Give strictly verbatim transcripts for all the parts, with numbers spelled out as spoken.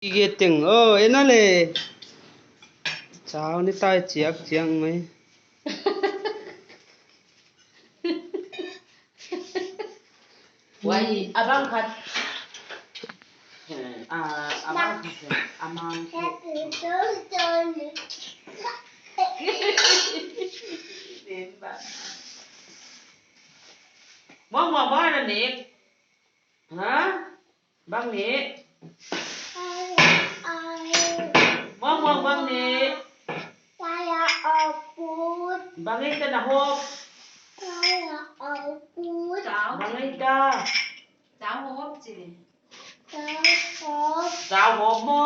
Ige teng, oh, ena le. Chau ni tai chiak chiang mai. Wai, abang khat. Ah, abang khat. Amang. Muang, muang, bang na nek. Ha? Bang nek. Muang, muang, bang nek. Bang nek na hop. Bang nek ta. Chau hop chi. Chau hop mo.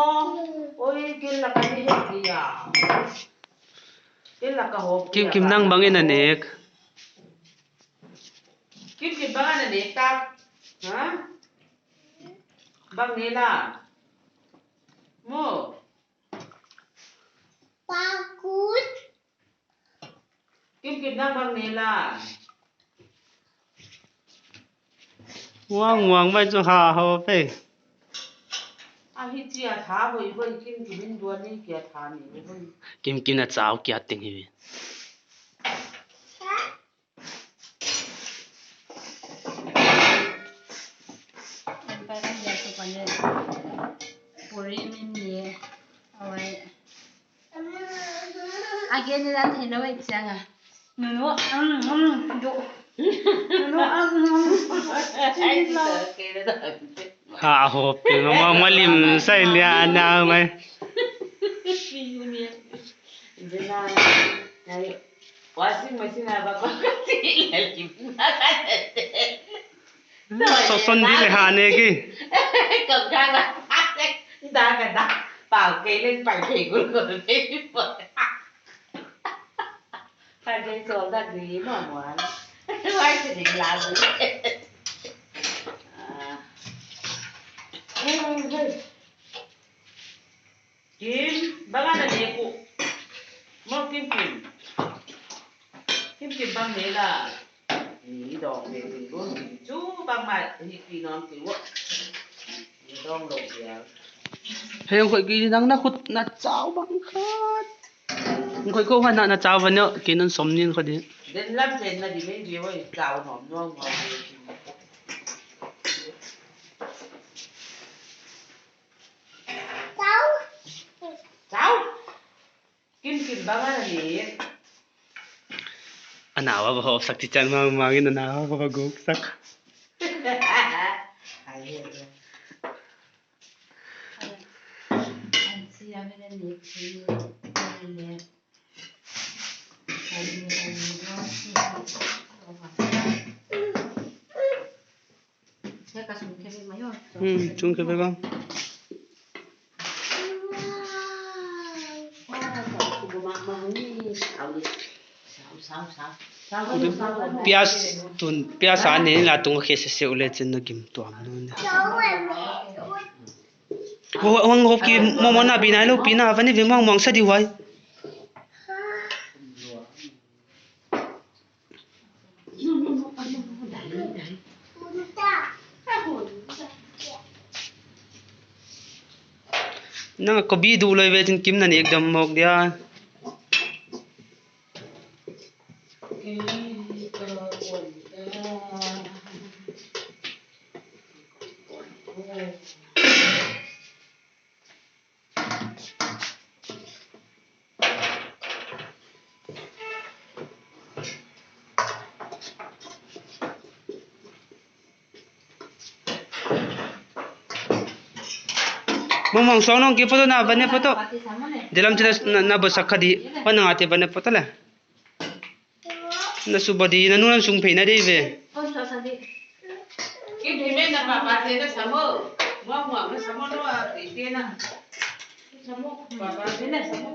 Oi, kin la ka ni hep dia. Kin la ka hop. Kim, dia Kim, ba. Nang bang in na nek. Kim, Kim, bang na nek ta. Ha? Bang ne la. Mo. Pakut. Kim, Kim, nang bang ne la. Muang, muang mai chu ha ho pe. A hi chia tha hoi hoi, Kim, Kim in duan ni kia tha ni hoi. Kim, Kim na chau kia teng hi. An pai kan dia tu kan dia. Puri min ni. Awai. Again ni dan hello ai chiang a. Nunu, um, um, du. Nunu, um, um, du. Ha, hop, no, ma, malim, sai lia, na, mai. Zina, nai, washing machine a ba ko si lel ki. So, son di le ha ne ki. Ko ka ba. Da ka da. Pau ke len pai ke gul gul ke. Pai ke so da di mo mo. Wai si di la di. Ah. Hey, hey. Kim, bang na ne ku. Mo Kim Kim. Kim Kim bang ne la. Ni dong ne ni gun ni chu bang ma hi pi non ki wo. Ni dong lo ya. Hei, khoi ki nang na khut na chau bang khat. Khoi ko na na chau ban yo, ki non som nin kho di. Den lam chen na di me di wo chau nom nom nom. Chau. Chau. Kim Kim bang na ne. Ana wa ba hop sak ti chan mang mang in ana wa ba guk sak. Ai, ai, ai. An si a me ne ne ne. Hmm, chung ke bang. Pias tun, pias a ne la tung ke se se u le chen na gim tuam nu ne. Ho, hong hop ki mo mo na bi na lo pi na va ne ve mo mo sa di wai. Nang kobi du loi ve chin Kim na ne ekdam mok dia. Mong mong suang nong ke photo na bane photo. Dilam chila na, na bosak kha di. Wan nga te bane photo le. Na su body na nu na sung phei na dei ve. Ki dei me na papa te na samo. Muang muang na samo no a te te na. Samo papa te na samo.